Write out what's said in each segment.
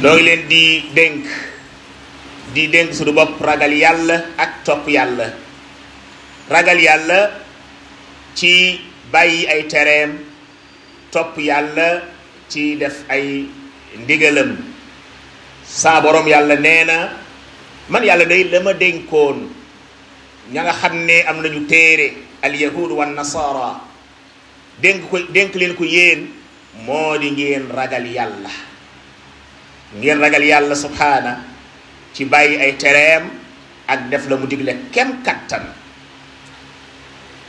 noo ngi leen di dénk suñu bopp ragal yàlla ak topp yàlla. ragal yàlla ci bàyyi ay tereem, topp yàlla ci def ay ndigalam. saa borom yàlla nee na man yàlla day la ma dénkoon ña nga xam ne am nañu téere al yahud wan nasara dénk leen ko yéen moo di ngeen ragal yàlla. ngeen ragal yàlla subhaana ci bàyyi ay tereem ak def la mu digle kem kattan.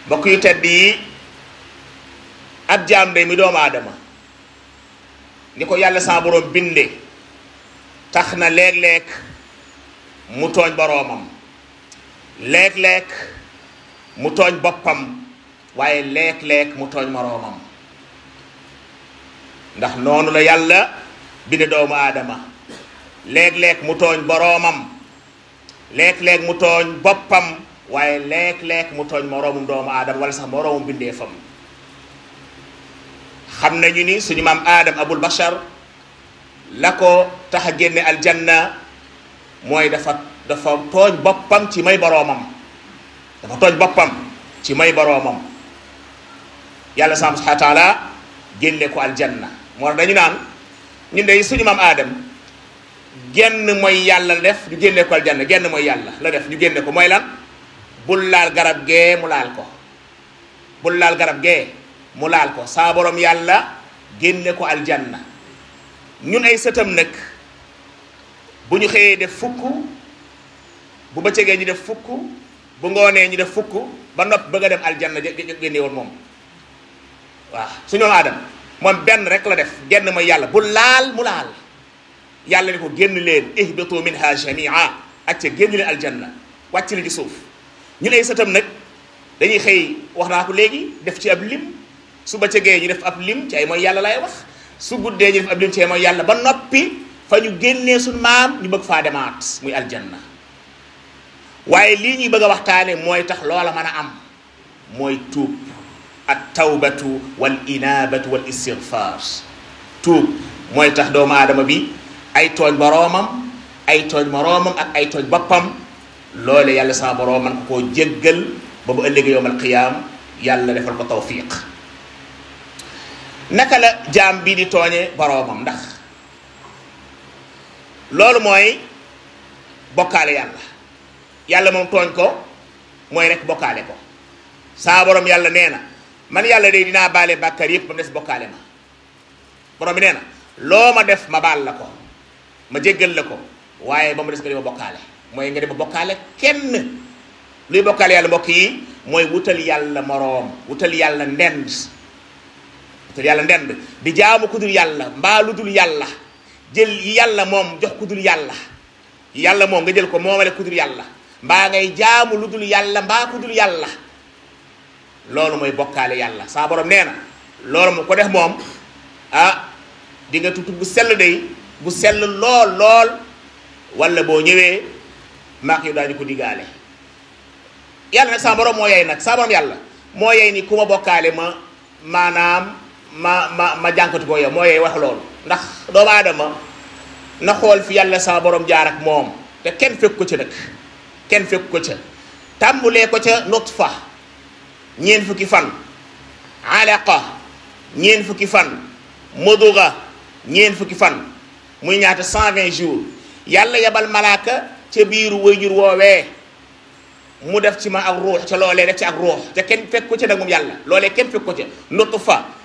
mbokk yu tedd yi, ab jaam day mi doomu aadama ni ko yàlla sa borom binde tax na léeg-léeg mu tooñ boroomam, léeg-léeg mu tooñ boppam, waaye léeg-léeg mu tooñ moroomam. ndax noonu la yàlla binde doomu aadama. léeg-léeg mu tooñ boroomam, léeg-léeg mu tooñ boppam, waaye léeg-léeg mu tooñ moroomum doomu aadama wala sax moroomum bindeefam. xam nañu ni suñu maam aadam abul bashar la ko tax a génne aljanna mooy dafa tooñ boppam ci may boroomam. dafa tooñ boppam ci may boroomam. yàlla subhaanahu wa taala génne ko aljanna. moo tax dañu naan ñun de suñu maam aadam genn mooy yàlla la def ñu génne ko aljanna, genn mooy yàlla la def ñu génne ko. mooy lan? bul laal garab gee mu laal ko, bul laal garab gee mu laal ko. saa borom yàlla génne ko aljanna. ñun ay sëtam nag bu ñu xëyee def fukk, bu bëccëgee ñu def fukk, bu ngoonee ñu def fukk, ba nopp bëgg a dem aljanna génne woon moom. waaw suñu aadam moom benn rek la def, genn mooy yàlla, bul laal mu laal. yàlla ni ko génn leen ihbitu minha jamia, acca génn leen aljanna, wàcc li ci suuf. ñu ay sëtam nag dañuy xëy, wax naa ko léegi, def ci ab lim, su bëccëgee ñu def ab lim ci ay mooy yàlla lay wax, su guddee ñu def ab lim ci ay mooy yàlla, ba noppi fa ñu génnee suñ maam ñu bëgg faa demaat muy aljanna. waaye lii ñuy bëgg a waxtaane mooy tax loola mën a am, mooy tuub, at tawbatu wal inabatu wal istigfaar. tuub mooy tax doomu aadama bi ay tooñ boroomam, ay tooñ moroomam ak ay tooñ boppam, loole yàlla sa boroom man koo jéggal ba bu ëllëgee yawmal qiyaam yàlla defal ko tawfiq. naka la jaam bii di tooñe boroomam? ndax loolu mooy bokkaale yàlla. yàlla moom tooñ ko mooy rek bokkaale ko. saa boroom yàlla nee na man yàlla de dinaa baale bàkkaar yépp ba mu des bokkaale ma. boroom bi nee na loo ma def ma baal la ko, ma jéggal la ko, waaye ba mu des nga di ma bokkaale. mooy nga di ma bokkaale kenn. luy bokkaale yàlla mbokk yi mooy wutal yàlla moroom, wutal yàlla ndend, wutal yàlla ndend, di jaamu ku dul yàlla mbaa lu dul yàlla, jël yàlla moom jox ku dul yàlla, yàlla moom nga jël ko moomale ku dul yàlla, mbaa ngay jaamu lu dul yàlla mbaa ku dul yàlla. loolu mooy bokkaale yàlla. saa borom nee na loolu mu ko def moom di nga tutu bu sell day, bu sell lool lool, wala boo ñëwee maak yow daañu ko diggaale. yàlla nag saa borom moo yey nag, saa borom yàlla moo yey ni ku ma bokkaale maanaam ma jànkati ko yow, moo yey wax loolu. ndax doomu aadama na xool fi yàlla saa borom jaar ak moom, te kenn fekk ko ca nag, kenn fekk ko ca. tàmbulee ko ca nutfa ñeent fukki fan, alaqa ñeent fukki fan, muduga ñeent fukki fan, muy ñaata 120 jours. yàlla yabal malaaka ca biiru wayjur woowee mu def ci ma ak ruux, ca loolee def ci ak ruux, te kenn fekk ko ca nag moom yàlla. loolee kenn fekk ko ca.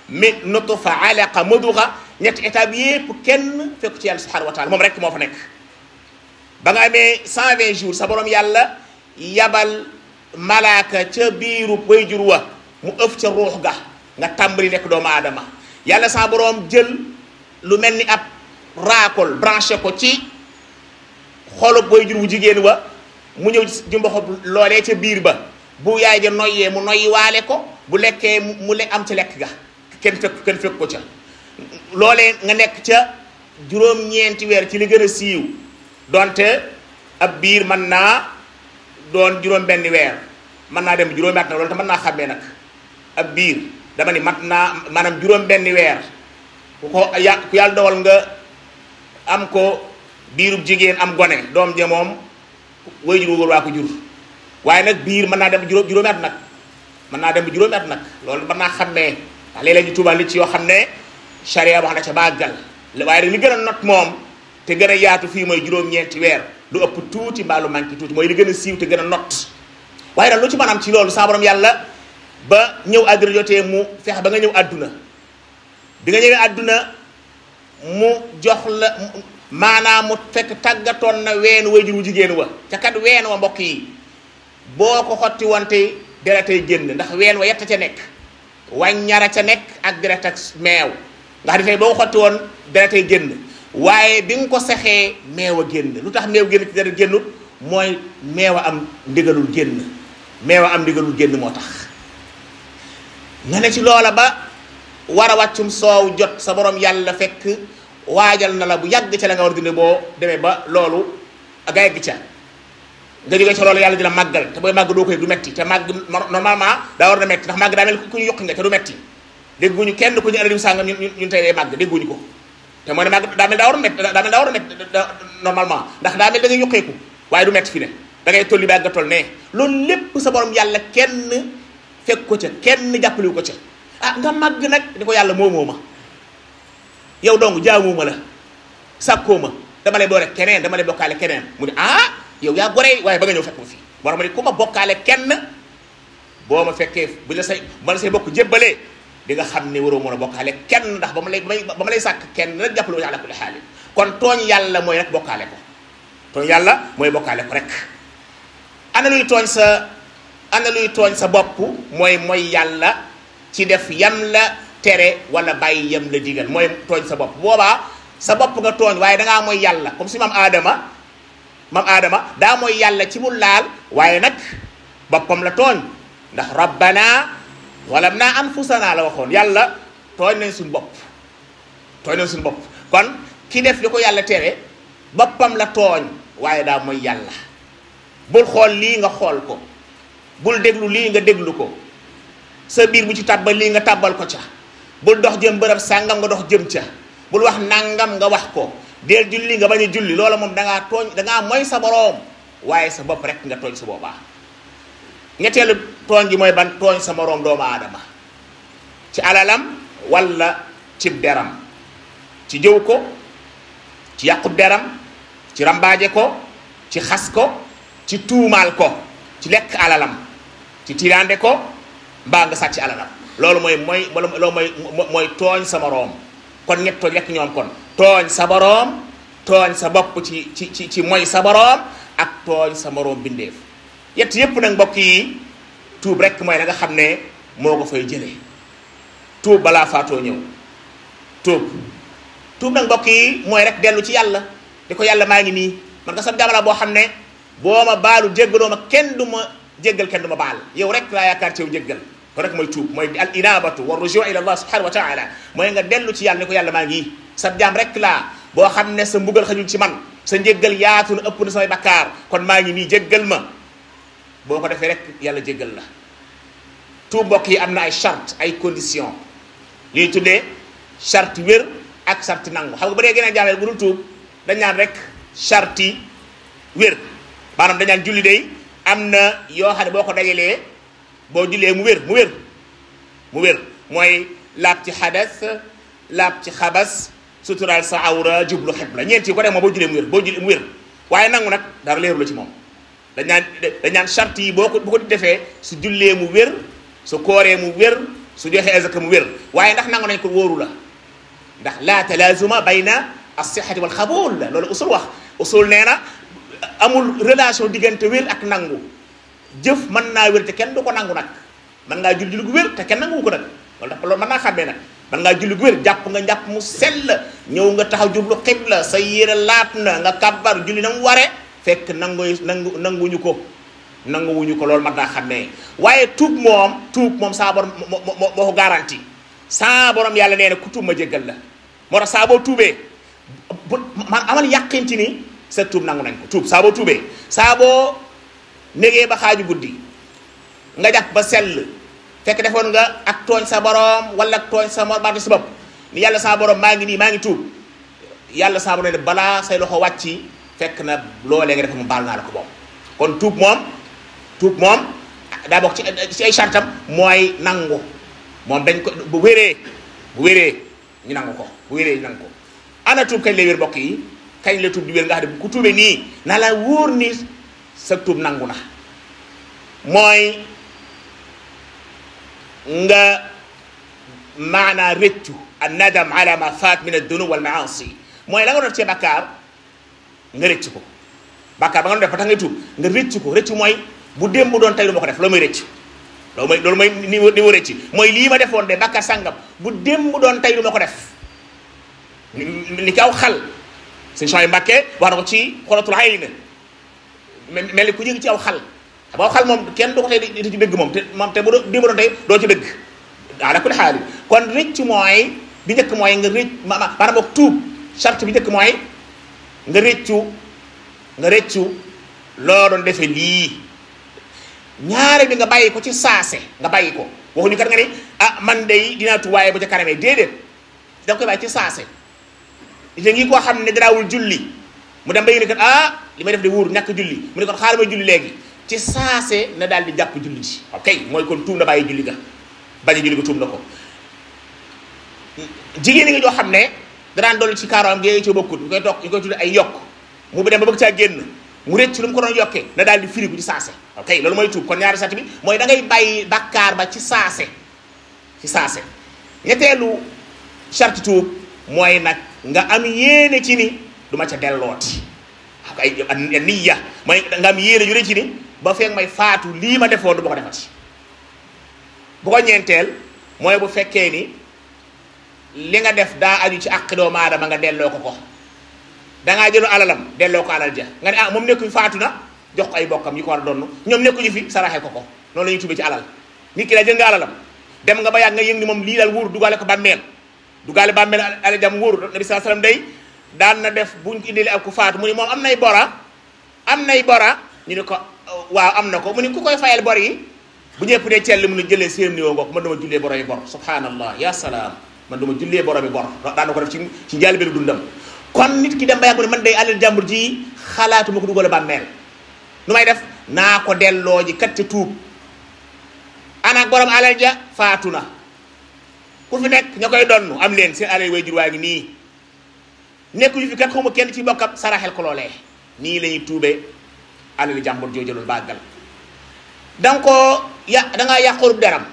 nutfa alaqa muduga, ñetti étape yépp kenn fekk ci yàlla subhanahu wa taala, moom rek moo fa nekk. ba nga amee 120 jours sa borom yàlla yabal malaaka ca biiru wayjur wa mu ëf ca ruux ga, nga tàmbali nekk doomu aadama. yàlla sa borom jël lu mel ni ab raakol branché ko ci xolub wayjur wu jigéen wa, mu ñëw ci mboxob loolee ca biir ba, bu yaay ja noyyee mu noyyi waale ko, bu lekkee mu am ca lekk ga, kenn fekk ko ca. loolee nga nekk ca juróom-ñeenti weer ci li gën a siiw, donte ab biir mën naa doon juróom benn weer, mën naa dem juróomi at nag, loolu te mën naa xàmmee nag. ab biir dama ni mat naa maanaam juróom benn weer ku yàlla dogal nga am ko biirub jigéen am gone doom ja moom waajur wu góor waa ko jur waaye nag biir mën naa dem juróomi at nag mën naa dem juróomi at nag loolu mën naa xàmmee ndax léeg-léeg ñu tuubal li ci yoo xam ne charia wax na ca bàggal waaye nag li gën a not moom te gën a yaatu fii mooy juróom-ñeenti weer du ëpp tuuti mbaa lu manqué tuuti mooy li gën a siiw te gën a not waaye nag lu ci mën am ci loolu saa borom yàlla ba ñëw àdduna jotee mu fexe ba nga ñëw àdduna bi nga ñëwee àdduna mu jox la maanaam mu fekk tàggatoon na weenu waajur wu jigéen wa ca kat ween wa mbokk yi boo ko xotti wante deretay génn ndax ween wa yetta ca nekk wàññara ca nekk ak deret ak meew ndax di tey boo ko xotti woon deretay génn waaye bi nga ko sexee meew a génn lu tax meew génn ci deret génnut mooy meew a am ndigalul génn meew a am ndigalul génn moo tax nga ne ci loola ba war a wàccum soow jot sa borom yàlla fekk waajal na la bu yàgg ca la nga war a dundee boo demee ba loolu nga yegg ca nga jógee ca loolu yàlla di la màggal te booy màgg doo ko yëg du metti te màgg normalement daa war na metti ndax màgg daa mel ku ñu yokki nga te du metti dégguñu kenn ku ñu ana diw sàngam ñun tey day màgg dégguñu ko te moo ne màgg daa mel daa war a metti normalement ndax daa mel da ngay yokkeeku waaye du metti fi ne da ngay tolli ba nga toll ne loolu lépp sa borom yàlla kenn fekk ko ca kenn jàppaliwu ko ca ah nga màgg nag di ko yàlla moomoo ma yow dong jaamuuma la sàkkoo ma dama lay boole keneen dama lay bokkaale keneen mu ne ah yow yaa gore waaye ba nga ñëw fekk ma fii war ma ne ku ma bokkaale kenn boo ma fekkee bu la say bokk jébbalee di nga xam ne waroo mën a bokkaale kenn ndax ba ma lay sàkk kenn nag jàppale ma ala kulli xaal kon tooñ yàlla mooy rek bokkaale ko tooñ yàlla mooy bokkaale ko rek ana luy tooñ sa bopp mooy yàlla ci def yam la tere wala bàyyi yam la digal mooy tooñ sa bopp boobaa sa bopp nga tooñ waaye dangaa mooy yàlla comme si maam aadama daa mooy yàlla ci mu laal waaye nag boppam la tooñ ndax rabbana walamna anfusana la waxoon yàlla tooñ nañ suñu bopp kon ki def li ko yàlla tere boppam la tooñ waaye daa mooy yàlla bul xool lii nga xool ko bul déglu lii nga déglu ko sa biir bu ci tàbbal lii nga tàbbal ko ca bul dox jëm bërëb sàngam nga dox jëm ca bul wax nangam nga wax ko deel julli nga bañ a julli loola moom dangaa tooñ dangaa mooy sa boroom waaye sa bopp rek nga tooñ sa boobaa ñetteelu tooñ gi mooy ban tooñ sa moroom doomu aadama ci alalam walla cib deram ci jëw ko ci yàqub deram ci rambaaje ko ci xas ko ci tuumaal ko ci lekk alalam ci tiraande ko mbaa nga sàcc alalam loolu mooy tooñ sa moroom kon ñett tooñ lekk ñoom kon tooñ sa boroom tooñ sa bopp ci mooy sa boroom ak tooñ sa moroom bindeef yett yépp nag mbokk yi tuub rek mooy la nga xam ne moo ko fay jëlee tuub balaa faatoo ñëw tuub nag mbokk yi mooy rek dellu ci yàlla di ko yàlla maa ngi nii man nga sab jamala boo xam ne boo ma baalu jéggaloo ma kenn du ma jéggal kenn du ma baal yow rek laa yaakaar ci yow jéggal ko rek mooy tuub mooy al inabatu wa rujuu ila allah subhanahu wa taala mooy nga dellu ci yàlla ni ko yàlla maa ngi sab jaam rek laa boo xam ne sa mbugal xajul ci man sa njéggal yaatu na ëpp na samay bakkaar kon maa ngi nii jéggal ma boo ko defee rek yàlla jéggal la tuub mbokk yi am na ay charte ay condition li ñuy tuddee charte wér ak charte nangu xam nga ba dee gën a jaamee bu dul tuub dañ naan rek charte yi wér maanaam dañ naan julli day am na yoo xam ne boo ko dajalee boo jullee mu wér mooy laab ci xadas laab ci xabas suturaal sa awra jublu xibla ñeent yi ko def moom boo jullee mu wér waaye nangu nag dara leeru la ci moom dañ naan charte yi boo ko defee su jullee mu wér su kooree mu wér su joxee azaka mu wér waaye ndax nangu nañ ko wóoru la ndax la talaazuma bayna as-sihhati wal qabul la loolu usul wax usul nee na amul relation diggante wér ak nangu jëf mën naa wér te kenn du ko nangu nag mën ngaa julli gu wér te kenn nangu ko nag loolu mën naa xàmmee nag mën ngaa julli gu wér jàpp nga njàpp mu sell ñëw nga taxaw jublu xibla sa yére laat na nga kabbar julli na mu ware fekk nanguwuñu ko loolu mën naa xàmmee waaye tuub moom saa borom moo ko garanti saa borom yàlla nee na ku tuub ma jéggal la moo tax saa boo tuubee man amal yàqinti ni sa tuub nangu nañ ko tuub saa boo tuubee saa boo négee ba xaaju guddi nga jàpp ba sell fekk defoon nga ak tooñ sa borom wala ak tooñ sa mor baatu sa bopp ni yàlla sa borom maa ngi nii maa ngi tuub yàlla saa borom ne balaa say loxo wàcci fekk na loolee nga def mu baal naa la ko moom. kon tuub moom daa bokk ci ay chartam mooy nangu moom dañ ko bu wéree ñu nangu ko bu wéree ñu nangu ko. ana tuub kañ lay wér mbokk yi kañ la tuub di wér nga xam ne ku tuubee nii na la wóor ni sa tuub nangu na mooy nga maanaa rëccu an nadam ala ma faat min ad-dunub wal maasi mooy la nga doon cee bàkkaar nga rëcc ko bàkkaar ba nga doon def ba tax ngay tuub nga rëcc ko rëcc mooy bu démb doon tey du ma ko def loolu mooy rëcc loolu mooy ni mu rëcc mooy lii ma defoon de bàkkaar sàngam bu démb doon tey du ma ko def ni ki aw xal sëñ Chouaïb Mbacké wax na ko ci Xuratul Ayn mel ni ku jëng ci aw xal aw xal moom kenn du ko tey di ci dëgg moom te bu démb doon tey doo ci dëgg ala kulli xaal kon rëcc mooy bi njëkk mooy nga rëcc maanaam boog tuub charte bi njëkk mooy nga rëccu loo doon defee lii ñaare bi nga bàyyi ko ci saase nga bàyyi ko waxuñu kat nga ni man day dinaa tuub waaye bu ca kanamee déedéet da nga koy bàyyi ci saase ite ngi koo xam ne daraawul julli mu dem ba yéene kat li may def de wóor ñàkk julli mu ne kon xaaral may julli léegi ci saase na daal di jàpp julli ji ok mooy kon tuub na bàyyi julli ga bañ a julli ga tuub na ko jigéen ñi nga joo xam ne danaan dolli ci kaaroam gi ci bokkut ñu koy tudde ay yokk mu dem ba bëgg caa génn mu rëcc lu mu ko doon yokkee na daal di firigu ci saase ok loolu mooy tuub kon ñaari sart bi mooy da ngay bàyyi bàkkaar ba ci saase ñetteelu charte tuub mooy nag nga am yéene ci ni du ma ca dellooti ay niya mooy nga am yéene yu rëy ci ni ba feeg may faatu lii ma defoon du ma ko defati bu ko ñeenteel mooy bu fekkee ni li nga def daa aju ci àq doomu aadama nga delloo ko dangaa jëlu alalam delloo ko alal ja nga ne moom nekkuñu faatu na jox ko ay bokkam yi ko war a donn ñoom nekkuñu fi saraxe ko noonu la ñuy tubee ci alal nit ki la jël nga alalam dem nga ba yàgg nga yëng ni moom lii daal wóor dugale ko bàmmeel alal jam wóor nabi sallallahu alayhi wasallam day daan na def buñ ko indili ak ku faatu mu ni moom am nay bora ñu ne ko waaw am na ko mu ni ku koy fayal bor yi bu ñëpp ne cell mu ne jëlee seen niwoo ngoog man dama jullee boro yi bor subhanallah ya salaam man dama jullee boro bi bor daan na ko def ci njëlbéenu dundam kon nit ki dem ba yàgg ne man day alal jàmbur ji xalaatuma ko dugale bàmmeel nu may def naa ko delloo ji kat ca tuub ana borom alal ja faatu na ku fi nekk ña koy donn am leen seen alal way jur waa ngi nii nekkuñu fi kat xawma kenn ci bokkam saraxel ko loolee nii la ñuy tuubee alal jàmbur joo jëlul bàggal danga ko dangaa yàqurub deram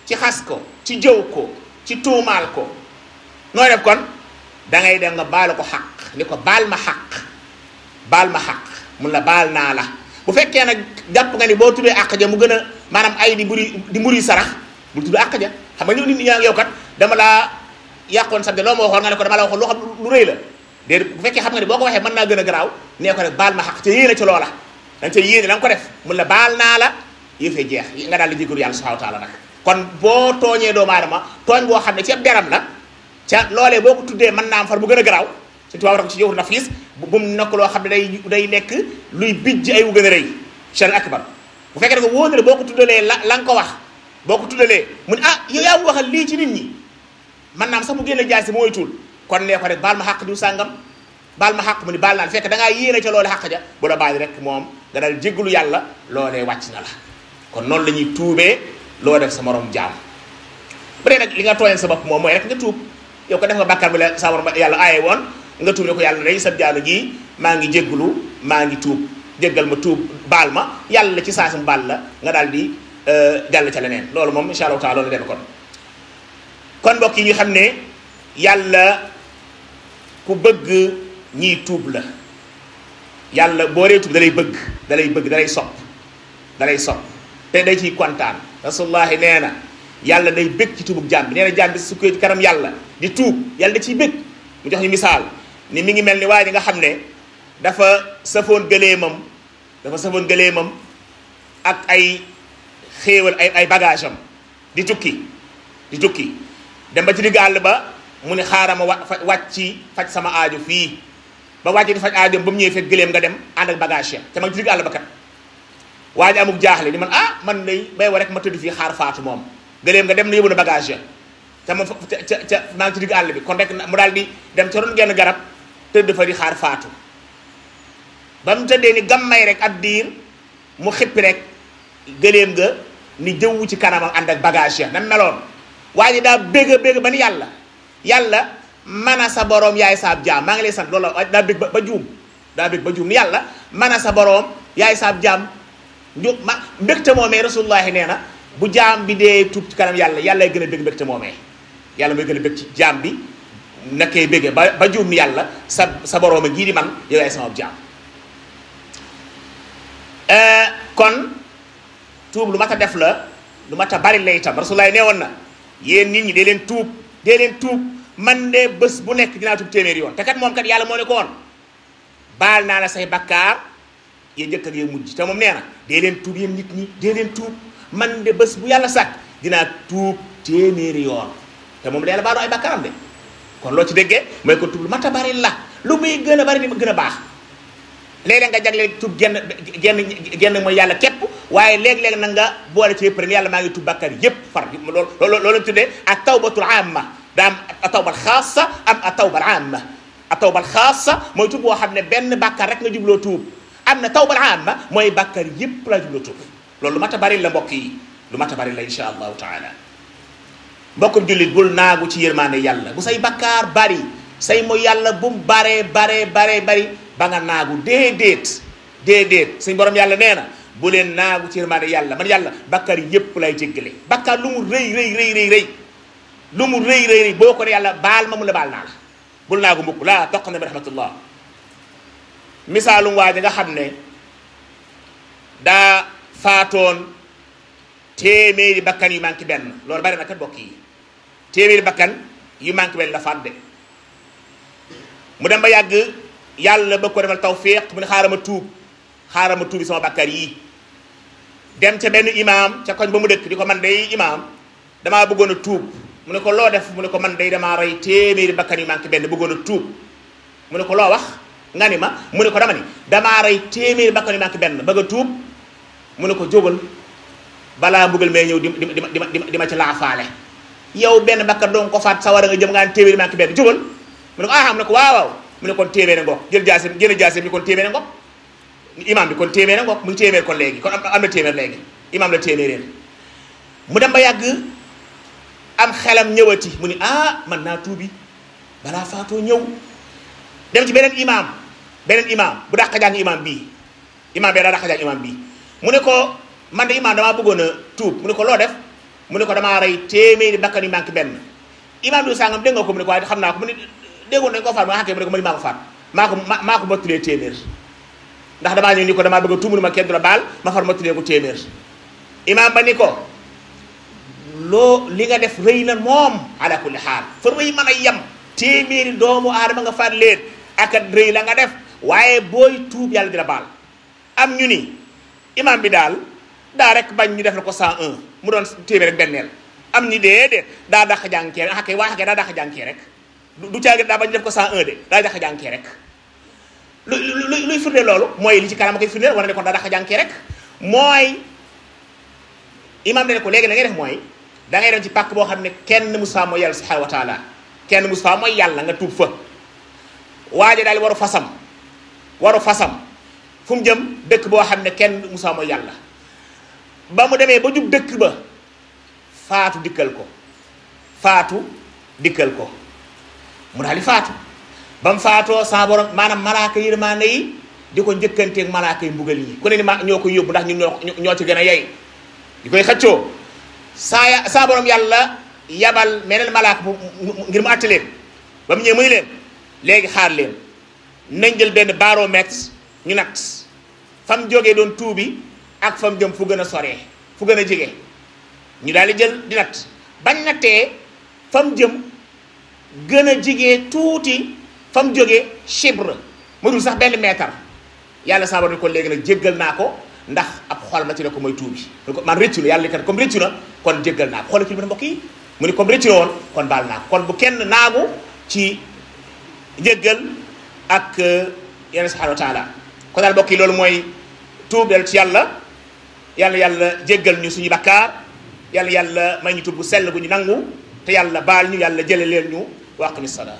ci xas ko ci jëw ko ci tuumaal ko nooy def kon dangay dem nga baalu ko xaq ni ko baal ma xaq mun la baal naa la bu fekkee nag jàpp nga ni boo tuddee àq ja mu gën a maanaam ay di mburi sarax bul tudd àq ja xam nga nit ñi yow kat dama laa yàqoon sabde loo ma waxoon nga ne ko dama la waxoon loo xam lu rëy la déedéet bu fekkee xam nga ni boo ko waxee mën naa gën a garaaw nee ko rek baal ma xaq te yéene ci loola danga ca yéene la nga ko def mun la baal naa la yëfee jeex nga daal di jégalu yàlla subhanahu wa taala nag kon boo tooñee doomu aadama tooñ boo xam ne ci ab deram la ca loolee boo ko tuddee mën naa am far bu gën a garaaw ci tubaab wax ko ci jawhar nafis bu mu nekk loo xam ne day nekk luy bijj ay wu gën a rëy shar akbar bu fekkee ne ko wóor na boo ko tuddalee la nga ko wax boo ko tuddalee mu ne yow yaa mu waxal lii ci nit ñi mën naa am sax mu génn jaay si mooy tuul kon nee ko rek baal ma xàq diw sàngam baal ma xàq mu ni baal naa fekk da ngaa yéene ca loole xàq ja bu la baal rek moom nga dal jéggalu yàlla loolee wàcc na la kon noonu la ñuy tuubee loo def sa morom jaam bu dee nag li nga tooñal sa bopp moom mooy rek nga tuub yow ko def nga bàkkaar bi la sa morom yàlla aaye woon nga tuub ne ko yàlla day sa jaanu gi maa ngi jégglu maa ngi tuub jéggal ma tuub baal ma yàlla ci saa si mu baal la nga daal di jàll ca leneen loolu moom insha allahu taala loolu la dem kon mbokk yi ñu xam ne yàlla ku bëgg ñiy tuub la yàlla boo dee tuub da lay bëgg da lay sopp te day ciy kontaan rasulullahi nee na yàlla day bëgg ci tuubug jaam bi nee na jaam bi su ko ci kanam yàlla di tuub yàlla da ciy bëgg mu jox ñu misaal ni mi ngi mel ni waa ji nga xam ne dafa safoon gëleemam ak ay xéewal ay bagage am di tukki dem ba ci digg àll ba mu ne xaaral ma wàcc faj sama aajo fii ba wàcc di faj aajo ba mu ñëwee fekk gëleem nga dem ànd ak bagage ya te ma ci digg àll ba kat waa ji amuk jaaxle ni man day bay wa rek ma tëdd fii xaar faatu moom gëleem nga dem na yóbbu na bagage ya ca ma ca maa ngi ci digg àll bi kon rek mu daal di dem ca ron genn garab tëdd fa di xaar faatu ba mu tëddee ni gammay rek ab diir mu xippi rek gëléem nga ni jëwu ci kanamam ànd ak bagage ya na meloon waa ji daa bégg ba ni yàlla mana sa boroom yaay saab jaam maa ngi lay sant loolu daa bég ba juum ni yàlla mana sa boroom yaay saab jaam mbégte moomee rasulullahi nee na bu jaam bi dee tuub ci kanam yàlla yàlla gën a bég mbégte moomee yàlla mooy gën a bég ci jaam bi nakay bégge ba juum ni yàlla sa boroom a gii di man yow yaay sama jaam kon tuub lu mat a def la lu mat a bari la itam rasulullahi nee woon na yéen nit ñi dee leen tuub man de bés bu nekk dinaa tuub téeméeri yoon te kat moom kat yàlla moo ne ko woon baal naa la say bakkaar yéen njëkk ak yéen mujj te moom nee na dee leen tuub yéen nit ñi dee leen tuub man de bés bu yàlla sàkk dinaa tuub téeméeri yoon te moom yàlla baalu ay bakkaaram de kon loo ci déggee mooy ko tuub lu mat a bari la lu muy gën a bari ni mu gën a baax léeg-léeg nga jagleel tuub genn mooy yàlla képp waaye léeg-léeg na nga boole ci yëpp rek yàlla maa ngi tuub bàkkaar yëpp far loolu lañ tuddee ak tawbatul amma daa am a tawbal xaasa am a tawbal amma a tawbal xaasa mooy tuub boo xam ne benn bàkkaar rek nga jubloo tuub am na tawbal amma mooy bàkkaar yëpp laa jubloo tuub loolu lu mat a bari la mbokk yi lu mat a bari la insha allahu taala mbokkum jullit bul naagu ci yërmaande yàlla bu say bàkkaar bari say mooy yàlla bu mu baree bari ba nga naagu déedéet suñ borom yàlla nee na bu leen naagu ci yërmaande yàlla man yàlla bàkkaar yépp lay jéggale bàkkaar lu mu rëy lu mu rëy boo ko ne yàlla baal ma mu la baal naa la bul naagu mukk laa toq na bi rahmatullah misaalum waa ji nga xam ne daa faatoon téeméeri bakkan yu manqué benn loolu bari na kat bokk yi téeméeri bakkan yu manqué benn la faat de mu dem ba yàgg yàlla ba ko defal tawfiq mu ne xaaral ma tuubi sama bàkkaar yi dem ca benn imaam ca koñ ba mu dëkk di ko man day imaam damaa bëggoon a tuub mu ne ko loo def mu ne ko man day damaa rey téeméeri bakkan yu manqué benn bëggoon a tuub mu ne ko loo wax nga ni ma mu ne ko dama ni damaa rey téeméeri bakkan yu manqué benn bëgg a tuub mu ne ko jógal balaa mbugal may ñëw di ma ci laafaale yow benn bakkan doon ko faat sawara nga jëm nga téeméeri manqué benn jógal mu ne ko mu ne ko waaw mu ne kon téeméer ngoog jël jaasem bi kon téeméer ngoog imam bi kon téeméer ngoog muy téeméer kon léegi kon am na téeméer léegi imam la téeméereen mu dem ba yàgg am xelam ñëwati mu ni man naa tuubi balaa faatoo ñëw dem ci beneen imam bu dàq jàng imam bii daa dàq jàng imam bii mu ne ko man de imam damaa bëggoon a tuub mu ne ko loo def mu ne ko damaa rey téeméeri bakkan yu manqué benn imam bi sàngam dégg nga ko mu ne ko waaye xam naa ko mu ne déggoon nañ ko faat ma xàkkee mu ne ko ma ni maa ko faat maa ko mottulee téeméer ndax damaa ñëw ni ko damaa bëgg a tuumu ma kenn du la baal ma far mottulee ko téeméer imaam ba ni ko li nga def rëy na moom ala kulli xaal fa rëy mën a yem téeméeri doomu aadama nga faat leen ak rëy la nga def waaye booy tuub yàlla di la baal am ñu ni imaam bi daa rek bañ ñu def na ko 101 mu doon téeméer rek benneel am ñi déedéet daa dàq jànkee rek xàkkee daa dàq jànkee rek du caagi daa bañ def ko 101 de daa dàq jànkee rek luy firnde loolu mooy li ci kanam koy firnde war na ne kon daa dàq jànkee rek mooy imam ne ko léegi la ngay def mooy da ngay dem ci pàkk boo xam ne kenn musaa mooy yàlla subhanahu wa taala kenn musaa mooy yàlla nga tuub fa waaje daal waru fasam fu mu jëm dëkk boo xam ne kenn musaa mooy yàlla ba mu demee ba jub dëkk ba faatu dikkal ko mu daal di faatu ba mu faatoo sa borom maanaam malaaka yërmande yi di ko njëkkanteeg malaaka yi mbugal yi ku ne ni ma ñoo koy yóbbu ndax ñun ñoo ci gën a yey di koy xëccoo sa borom yàlla yabal meneen malaaka ngir mu àtte leen ba mu ñëwee muy leen léegi xaar leen nañ jël benn baromètre ñu natt fa mu jógee doon tuubi ak fa mu jëm fu gën a soree fu gën a jege ñu daal di jël di natt bañ nattee fa mu jëm gën a jigee tuuti fa mu jógee chibre mu dul sax benn mètre yàlla saa ni ko léegi nag jéggal naa ko ndax ab xolam la ci ne ko mooy tuubi man rëccu na yàlla li kat comme rëccu na kon jéggal naa ko xoolal kii bi mbokk yi mu ni comme rëccu na woon kon baal naa ko kon bu kenn naagu ci jéggal ak yàlla subhanahu wa taala kon daal mbokk yi loolu mooy tuub del ci yàlla yàlla jéggal ñu suñu bakkaar yàlla may ñu tuub bu sell bu ñu nangu te yàlla baal ñu yàlla jële leen ñu wa aqimi salaa